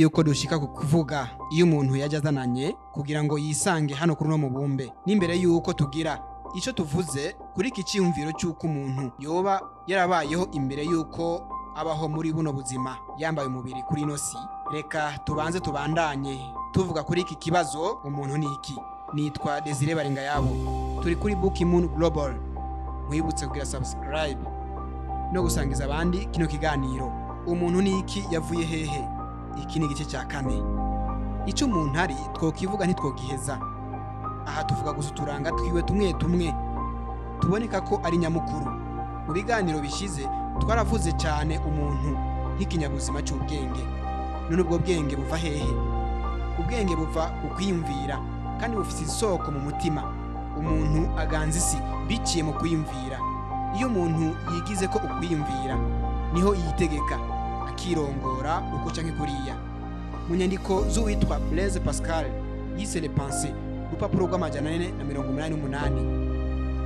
Yuko dushika ku kuvuga iyo umuntu yajya azananye kugira ngo yisange hano kuri uno mubumbe, n'imbere yuko tugira icyo tuvuze kuri iki cyiyumviro cy'uko umuntu yoba yarabayeho imbere yuko abaho muri buno buzima yambaye umubiri kuri ino si, reka tubanze tubandanye tuvuga kuri iki kibazo: umuntu ni iki? Nitwa Desire Barengayabo, turi kuri Book Moon Global. Nkwibutse kugira subscribe no gusangiza abandi kino kiganiro. Umuntu ni iki? Yavuye hehe? Iki ni igice cya kane. Icyo umuntu ari twokivuga ntitwogiheza. Aha tuvuga gusa uturanga twiwe tumwe tumwe tuboneka ko ari nyamukuru. Mu biganiro bishize twaravuze cyane umuntu nk'ikinyabuzima cy'ubwenge. None ubwo bwenge buva hehe? Ubwenge buva ku kwiyumvira kandi bufite isoko mu mutima. Umuntu aganza isi biciye mu kwiyumvira. Iyo umuntu yigize ko ukwiyumvira, niho yitegeka, akirongora uko canke kuriya. Mu nyandiko z'uwitwa Blaise Pascal yise Les Pensées, urupapuro rw'488,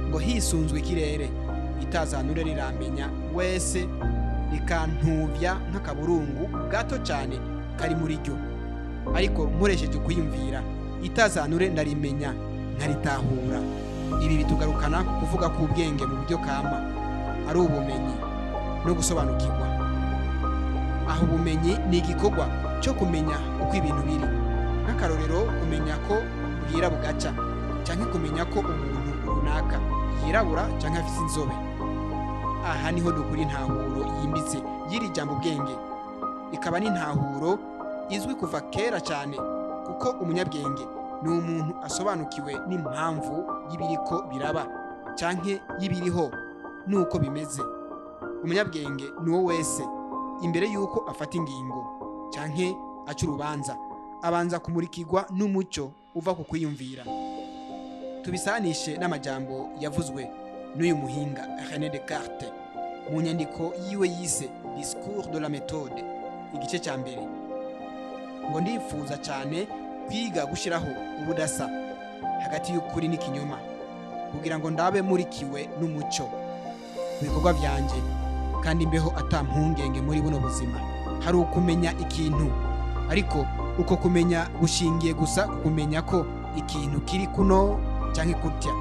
ngo: "Hisunzwe ikirere, itazanure riramenya wese, rikantuvya nk'akaburungu gato cyane kari muri ryo. Ariko nkoresheje ukwiyumvira, itazanure ndarimenya, nkaritahura." Ibi bitugarukana ku kuvuga ko ubwenge mu buryo kama ari ubumenyi no gusobanukirwa. Aho ubumenyi ni igikorwa cyo kumenya uko ibintu biri. Nk'akarorero, kumenya ko bwira bugaca, cyangwa kumenya ko umuntu runaka yirabura cyangwa afite inzobe. Aha niho dukura intahuro yimbitse y'iri jambo ubwenge, ikaba n'intahuro izwi kuva kera cyane, kuko umunyabwenge ni umuntu asobanukiwe n'impamvu y'ibiriko biraba canke y'ibiriho nuko bimeze. Umunyabwenge ni uwo wese imbere y'uko afata ingingo canke aca urubanza abanza kumurikirwa n'umucyo uva ku kwiyumvira. Tubisanishe n'amajambo yavuzwe n'uyu muhinga René Descartes mu nyandiko yiwe yise Discours de la méthode, igice cya mbere, ngo: "Ndifuza cyane kwiga gushyiraho ubudasa hagati y'ukuri n'ikinyoma, kugira ngo ndabe murikiwe n'umucyo mu bikorwa byanjye kandi mbeho ata mpungenge muri buno buzima." Hari ukumenya ikintu, ariko uko kumenya gushingiye gusa ku kumenya ko ikintu kiri kuno cyangwa kutya.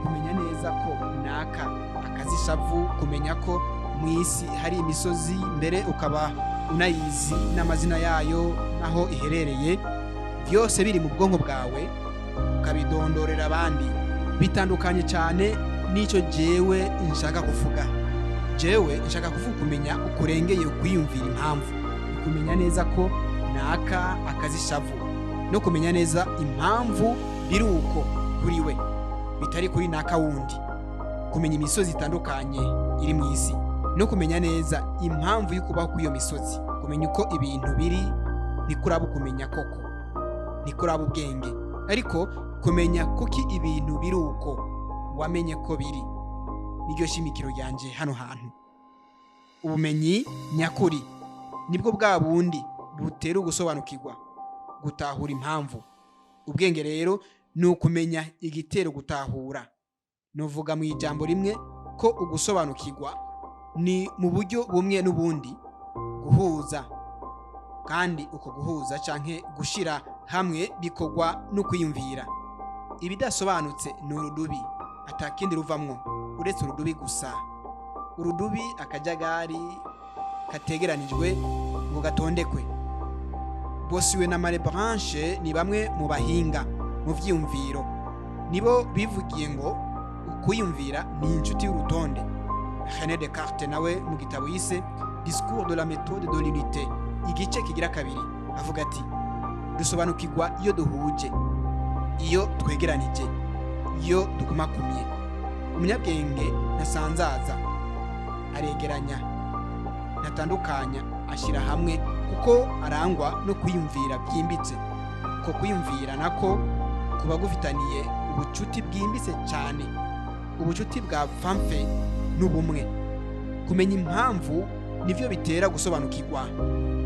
Kumenya neza ko naka akazi ishavu, kumenya ko mu isi hari imisozi, mbere ukaba unayizi n'amazina yayo n'aho iherereye, byose biri mu bwonko bwawe, ukabidondorera abandi, bitandukanye cyane n'icyo jewe nshaka kuvuga. Jewe nshaka kuvuga kumenya ukurengeye ukwiyumvira impamvu, kumenya neza ko naka akazi ishavu no kumenya neza impamvu biri uko kuri we bitari kuri naka wundi, kumenya imisozi itandukanye iri mu isi no kumenya neza impamvu yo kubaho kw'iyo misozi. Kumenya uko ibintu biri ntikuraba ukumenya koko, ntikuraba ubwenge. Ariko kumenya kuki ibintu biri uko wamenye ko biri, niryo shimikiro ryanje hano hantu. Ubumenyi nyakuri nibwo bwa bundi butera ugusobanukirwa, gutahura impamvu. Ubwenge rero ni ukumenya igitero gutahura. Nuvuga mu ijambo rimwe ko ugusobanukirwa ni mu buryo bumwe n'ubundi guhuza, kandi uko guhuza canke gushira hamwe bikorwa no kwiyumvira. Ibidasobanutse ni urudubi, atakindi ruvamwo uretse urudubi gusa. Urudubi, akajagari kategeranijwe ngo gatondekwe. Bossuet na Malebranche ni bamwe mu bahinga mu vyiyumviro, nibo bivugiye ngo ukwiyumvira ni inshuti y'urutonde. René Descartes nawe mu gitabo yise Discours de la méthode de l'unité, igice kigira kabiri, avuga ati: "Dusobanukirwa iyo duhuje, iyo twegeranije, iyo dukumakumye." Umunyabwenge ntasanzaza, aregeranya, ntatandukanya, ashyira hamwe, kuko arangwa no kwiyumvira byimbitse. Uko kwiyumvira nako kuba gufitaniye ubucuti bwimbitse cyane, ubucuti bwa famfe n'ubumwe. Kumenya impamvu nivyo bitera gusobanukirwa,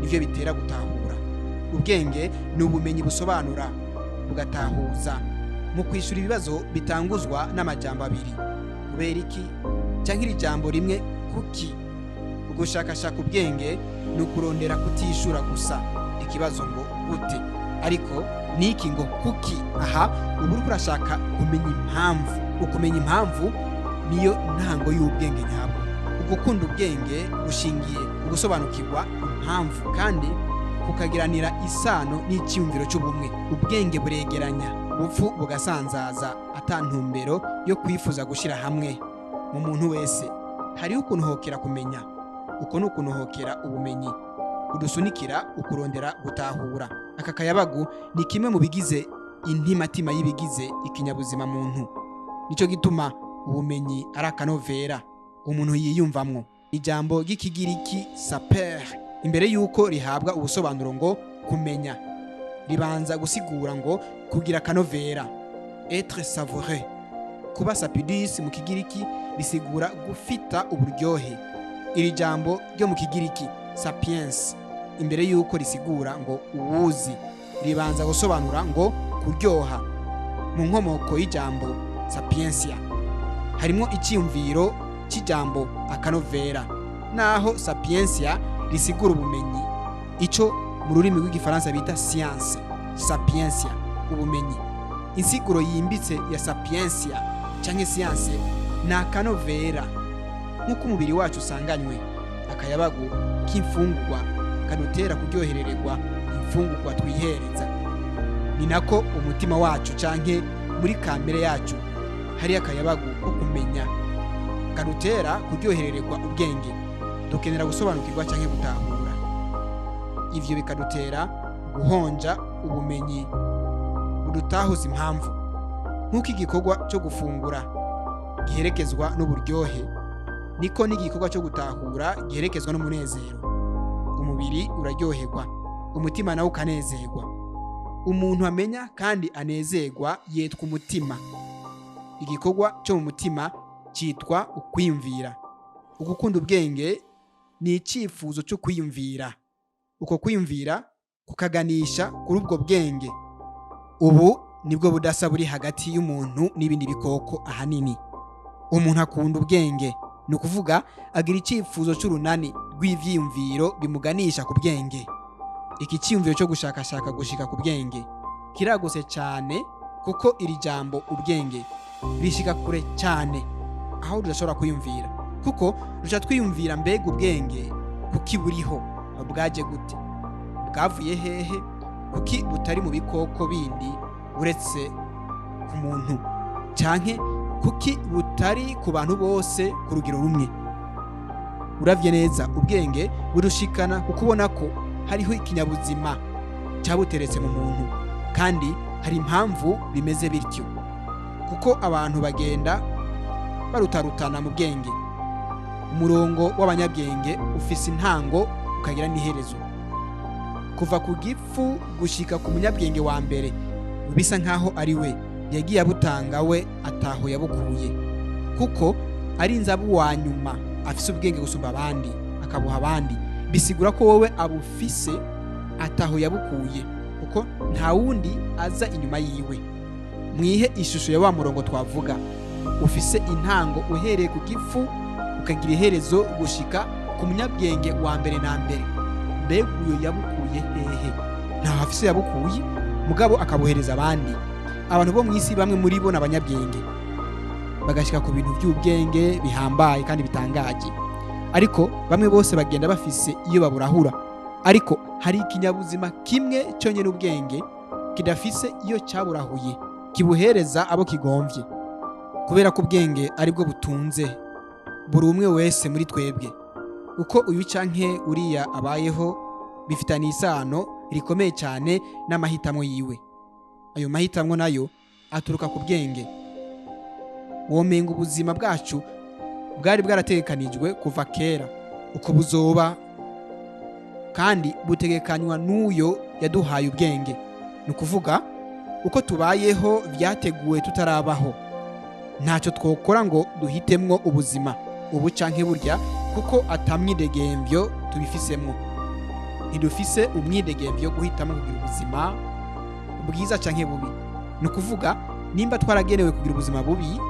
nivyo bitera gutahura. Ubwenge ni ubumenyi busobanura bugatahuza mu kwishyura ibibazo bitanguzwa n'amajambo abiri, kubera iki, cyangwa iri jambo rimwe, kuki. Ugushakashaka ubwenge ni ukurondera kutishura gusa ikibazo ngo gute, ariko niki ngo kuki. Aha uba uriko urashaka kumenya impamvu. Ukumenya impamvu niyo ntango y'ubwenge nyabwo. Ugukunda ubwenge gushingiye ugusobanukirwa impamvu, kandi kukagiranira isano n'icyiyumviro cy'ubumwe. Ubwenge buregeranya, ubupfu bugasanzaza ata ntumbero yo kwifuza gushyira hamwe. Mu muntu wese hariho ukunohokera kumenya. Uko ni ukunohokera ubumenyi udusunikira ukurondera gutahura. Aka kayabagu ni kimwe mu bigize intimatima y'ibigize ikinyabuzima muntu. Nicyo gituma ubumenyi ari akanovera umuntu yiyumvamwo. Ijambo ry'ikigiriki saper, imbere y'uko rihabwa ubusobanuro ngo kumenya, ribanza gusigura ngo kugira akanovera, être savoureux. Kuba sapidus mu kigiriki bisigura gufita uburyohe. Iri jambo ryo mu kigiriki sapiens, imbere y'uko risigura ngo uwuzi, ribanza gusobanura ngo kuryoha. Mu nkomoko y'ijambo sapientia harimo icyiyumviro cy'ijambo akanovera, naho sapientia risigura ubumenyi, ico mu rurimi rw'igifaransa bita science. Sapientia, ubumenyi. Insiguro yimbitse ya sapientia canke science ni akanovera. Nk'uko umubiri wacu usanganywe akayabagu k'imfungurwa kadutera kuryoherererwa imfungurwa twihereza, ni nako umutima wacu canke muri kamere yacu hari akayabagu ko kumenya kadutera kuryoherererwa ubwenge. Dukenera gusobanukirwa canke gutahura, ivyo bikadutera guhonja ubumenyi budutahuza impamvu. Nk'uko igikorwa cyo gufungura giherekezwa n'uburyohe, niko n'igikorwa cyo gutahura giherekezwa n'umunezero. Umubiri uraryoherwa, umutima nawo ukanezerwa. Umuntu amenya kandi anezerwa yitwa umutima. Igikorwa cyo mu mutima cyitwa ukwiyumvira. Ugukunda ubwenge ni icyifuzo cyo kwiyumvira. Uko kwiyumvira kukaganisha kuri ubwo bwenge. Ubu nibwo budasa buri hagati y'umuntu n'ibindi bikoko. Ahanini umuntu akunda ubwenge, ni ukuvuga agira icyifuzo cy'urunani rw'ivyiyumviro bimuganisha ku bwenge. Iki cyiyumviro cyo gushakashaka gushika ku bwenge kiragose cyane, kuko iri jambo ubwenge rishika kure cyane aho tudashobora kwiyumvira, kuko duca twiyumvira: mbega ubwenge kuki buriho? Bwaje gute? Bwavuye hehe? Kuki butari mu bikoko bindi uretse ku muntu? Canke kuki butari ku bantu bose ku rugero rumwe? Uravye neza, ubwenge burushikana kukubona ko hariho ikinyabuzima cyabuteretse mu muntu, kandi hari impamvu bimeze bityo, kuko abantu bagenda barutarutana mu bwenge. Umurongo w'abanyabwenge ufise intango ukagira n'iherezo. Kuva ku gipfu gushika ku munyabwenge wa mbere, bisa nkaho ari we yagiye abutanga, we ataho yabukuye, kuko ari inzabu wa nyuma afise ubwenge gusumba abandi akabuha abandi. Bisigura ko wowe abufise ataho yabukuye, kuko nta wundi aza inyuma yiwe. Mwihe ishusho ya wa murongo twavuga ufise intango uhereye ku gifu, ukagira iherezo gushika ku munyabwenge wa mbere na mbere. Mbega uyo yabukuye hehe? Ntaho afise yabukuye, mugabo akabuhereza abandi. Abantu bo mu isi, bamwe muri bo ni abanyabwenge, bagashika ku bintu by'ubwenge bihambaye kandi bitangaje, ariko bamwe bose bagenda bafise iyo baburahura. Ariko hari ikinyabuzima kimwe cyonyine ubwenge kidafise iyo cyaburahuye, kibuhereza abo kigomvye. Kubera ko ubwenge aribwo butunze buri umwe wese muri twebwe, uko uyu canke uriya abayeho bifitanye isano rikomeye cyane n'amahitamo yiwe. Ayo mahitamo nayo aturuka ku bwenge. Womenga ubuzima bwacu bwari bwarategekanijwe kuva kera uko buzoba, kandi butegekanywa n'uyo yaduhaye ubwenge. Ni ukuvuga uko tubayeho byateguwe tutarabaho. Ntacyo twokora ngo duhitemwo ubuzima ubu canke burya, kuko atamwidegembyo tubifisemwo. Ntidufise umwidegembyo wo guhitamo kugira ubuzima bwiza canke bubi. Ni ukuvuga nimba twaragenewe kugira ubuzima bubi,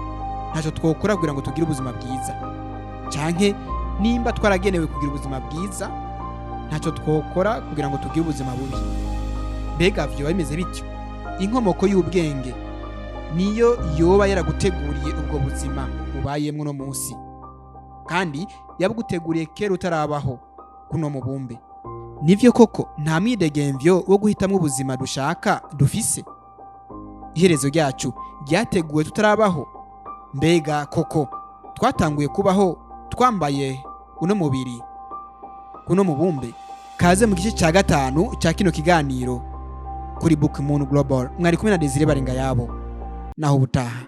ntacyo twokora kugira ngo tugire ubuzima bwiza, canke Nimba twaragenewe kugira ubuzima bwiza, ntacyo twokora kugira ngo tugire ubuzima bubi. Mbega vyoba bimeze bityo? Inkomoko y'ubwenge niyo yoba yaraguteguriye ubwo buzima ubayemwo uno munsi, kandi yabuguteguriye kera utarabaho kuno mubumbe. Nivyo koko, nta mwidegemvyo wo guhitamwo ubuzima dushaka dufise. Iherezo ryacu ryateguwe tutarabaho. Mbega koko twatanguye kubaho twambaye uno mubiri kuno mubumbe? Kaze mu gice cya gatanu cya kino kiganiro kuri Book Moon Global. Mwari kumwe na Desire Barenga yabo. Naho ubutaha.